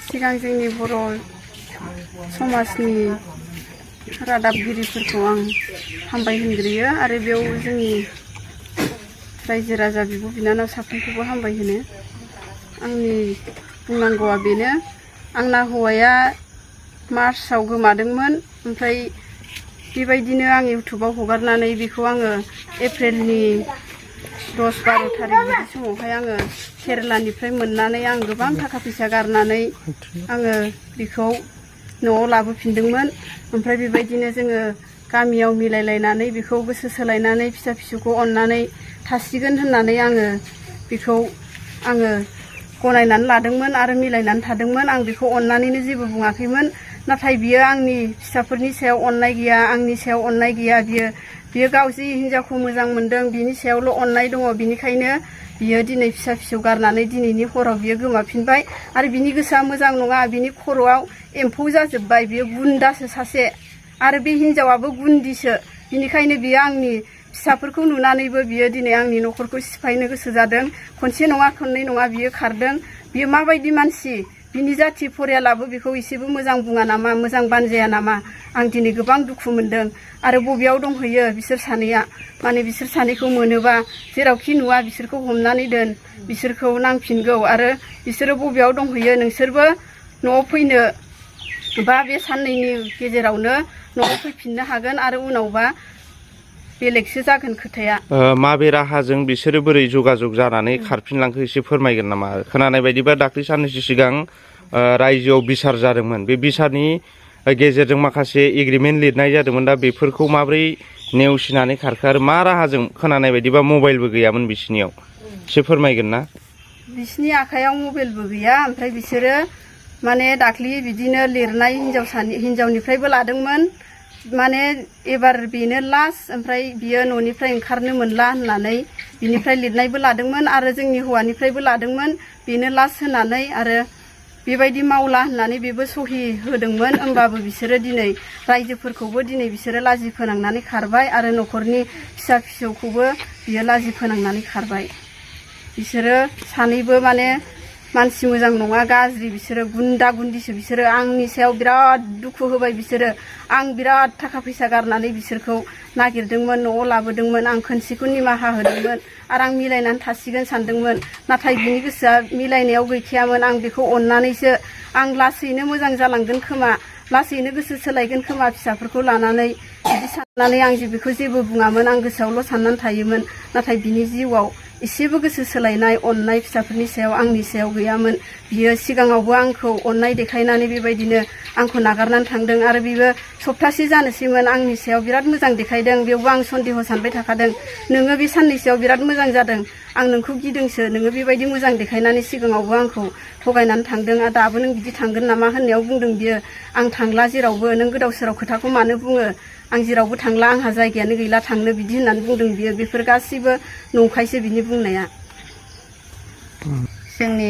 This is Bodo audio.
सिगां जोंनि बर' समाजनि रादाबगिरिफोरखौ आं हामबाय होनग्रोयो आरो बेयाव जोंनि रायजो राजा बिब' बिनानाव साफ्रोमखौबो हामबाय होनो। आंनि बुंनांगौआ बेनो, आंना हौवाया मार्चआव गोमादोंमोन, ओमफ्राय बेबायदिनो आं इउटुबाव हगारनानै बेखौ आङो एप्रिलनि 10-12 थारिख बिदि समावहाय आङो केरेलानिफ्राय मोननानै आं गोबां थाखा फैसा गारनानै आङो बेखौ न'आव लाबोफिनदोंमोन। ओमफ्राय बेबायदिनो जोङो गामियाव मिलायलायनानै बेखौ गोसो सोलायनानै फिसा फिसौखौ अननानै थासिगोन होननानै आङो बेखौ गनायनानै लादोंमोन आरो मिलायनानै थादोंमोन। आं बेखौ अननानैनो जेबो बुङाखैमोन, नाथाय बियो आंनि फिसाफोरनि सायाव अननाय गैया, आंनि सायाव अननाय गैया। बियो गाव जि हिनजावखौ मोजां मोनदों बिनि सायावल' अननाय दङ, बिनिखायनो बियो दिनै फिसा फिसौ गारनानै दिनैनि हराव बियो गोमाफिनबाय आरो बिनि गोसोआ मोजां नङा, बिनि खर'आव एम्फौ जाजोब्बाय, बियो गुन्दासो सासे आरो बे हिनजावाबो गुन्दिसो। बिनिखायनो बियो आंनि फिसाफोरखौ नुनानैबो बियो दिनै आंनि न'खरखौ सिफायनो गोसो जादों। खनसे नङा खननै नङा बियो खारदों। बियो माबायदि मानसि, बिनि जाथि फरियालाबो बेखौ एसेबो मोजां बुङा नामा, मोजां बानजाया नामा? आं दिनै गोबां दुखु मोनदों। आरो बबेयाव दंहैयो बिसोर सानैया? माने बिसोर सानैखौ मोनोबा जेरावखि नुवा बिसोरखौ हमनानै दोन, बिसोरखौ नांफिनगौ। आरो बिसोरो बबेयाव दंहैयो नोंसोरबो न'आव फैनो बा बे साननैनि गेजेरावनो न'आव फैफिननो हागोन आरो उनावबा बेलेगसो जागोन खोथाया। माबे राहाजों बिसोरो बोरै जगाजग जानानै खारफिनलांखो एसे फोरमायगोन नामा? खोनानाय बायदिबा दाख्लै साननैसो सिगां रायजोआव बिसार जादोंमोन, बे बिसारनि गेजेरजों माखासे एग्रिमेन्ट लिरनाय जादोंमोन। दा बेफोरखौ माबोरै नेवसिनानै खारखो आरो मा राहाजों? खोनानाय बायदिबा मबाइलबो गैयामोन बिसिनियाव, एसे फोरमायगोन ना? बिसिनि आखायाव मबाइलबो गैया। ओमफ्राय बिसोरो माने दाख्लि बिदिनो लिरनाय हिनजावनिफ्रायबो लादोंमोन, माने एबार बेनो लास्ट, ओमफ्राय बियो न'निफ्राय ओंखारनो मोनला होननानै बिनिफ्राय लिरनायबो लादोंमोन आरो जोंनि हौवानिफ्रायबो लादोंमोन बेनो लास्ट होनानै, आरो बेबायदि मावला होननानै बेबो सहि होदोंमोन। होमबाबो बिसोरो दिनै रायजोफोरखौबो दिनै बिसोरो लाजि फोनांनानै खारबाय आरो न'खरनि फिसा फिसौखौबो बियो लाजि फोनांनानै खारबाय। बिसोरो सानैबो माने मानसि मोजां नङा, गाज्रि, बिसोरो गुन्दा गुन्दिसो। बिसोरो आंनि सायाव बिराद दुखु होबाय। बिसोरो आं बिराद थाखा फैसा गारनानै बिसोरखौ नागिरदोंमोन, न'आव लाबोदोंमोन, आं खनसेखौ निमाहा होदोंमोन आरो आं मिलायनानै थासिगोन सानदोंमोन। नाथाय बिनि गोसोआ मिलायनायाव गैखायामोन। आं बेखौ अननानैसो आं लासैनो मोजां जालांगोन खोमा, लासैनो गोसो सोलायगोन खोमा फिसाफोरखौ लानानै, बिदि साननानै आं बेखौ जेबो बुङामोन। आं गोसोआवल' साननानै थायोमोन। नाथाय बिनि जिउआव एसेबो गोसो सोलायनाय, अननाय फिसाफोरनि सायाव आंनि सायाव गैयामोन। बियो सिगाङावबो आंखौ अननाय देखायनानै बेबायदिनो आंखौ नागारनानै थांदों आरो बेबो सप्तासे जानोसैमोन आंनि सायाव बिराद मोजां देखायदों। बेयावबो आं सन्देह सानबाय थाखादों, नोङो बे साननैसोआव बिराद मोजां जादों, आं नोंखौ गिदोंसो, नोङो बेबायदि मोजां देखायनानै सिगाङावबो आंखौ थगायनानै थांदों आरो दाबो नों बिदि थांगोन नामा होननायाव बुंदों बियो, आं थांला जेरावबो, नों गोदाव सोराव खोथाखौ मानो बुङो, आं जेरावबो थांला, आंहा जायगायानो गैला थांनो, बिदि होननानै बुंदों बियो। बेफोर गासैबो नंखायसो बिनि बुंनाया। जोंनि